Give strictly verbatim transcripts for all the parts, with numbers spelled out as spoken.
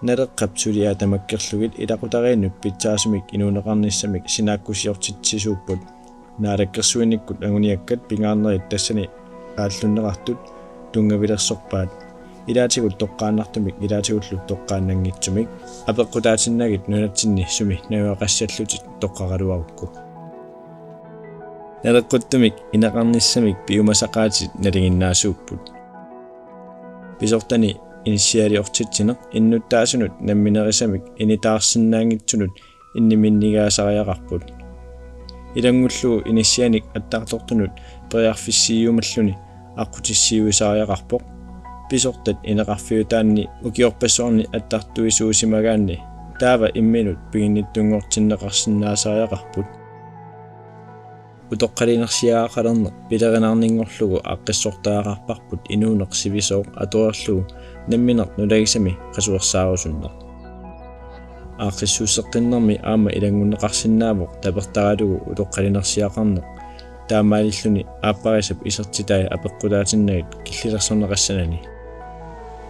Naleqqap suliaa tamakkerlugit ilaqutariinnut pitsaasumik inuuneqarnissamik sinaakkusiortitsisuupput. Naalakkersuinikkut anguniakkat pingaarnerit tassani aallunneqartut tunngavilersorpaat. Ilaatigut toqqaannartumik ilaatigullu toqqaannanngitsumik apeqqutaatinnagit nunatsinni sumi najugaqassallutit toqqagaluarukku. Naleqquttumik ineqarnissamik piumasaqaatit nalinginnaasuupput. Pisortani inissialiortitsineq innuttaasunut namminerisamik initaarsinnaanngitsunut inniminnigaasariaqarput. Ilanngullugu inissianik attartortunut periarfissiiumalluni aqqutissiuisariaqarpoq. Pisortat ineqarfiutaanni ukiorpassuarni attartuisuusimagaanni taava imminut piginnittunngortinneqarsinnaasariaqarput. Utoqqalinersiaqalerneq pilerinarninngorlugu aaqqissortariaqarparput inuuneq sivisooq atorlugu nammineq nulagisami qasuersaarusunneq. Aaqqissuusseqqinnermi aamma ilanngunneqarsinnaavoq tapertaralugu utoqqalinersiaqarneq taamaalilluni aapparisap isertitai apeqqutaatinnagit killilersorneqassanani.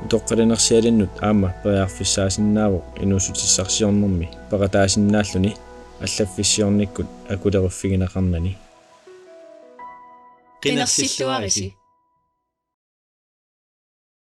Utoqqalinersialinnut aamma periarfissaasinnaavoq inuussutissarsiornermi peqataasinnaalluni allaffissiornikkut akuleruffigineqarnani. Qinersilluarisi.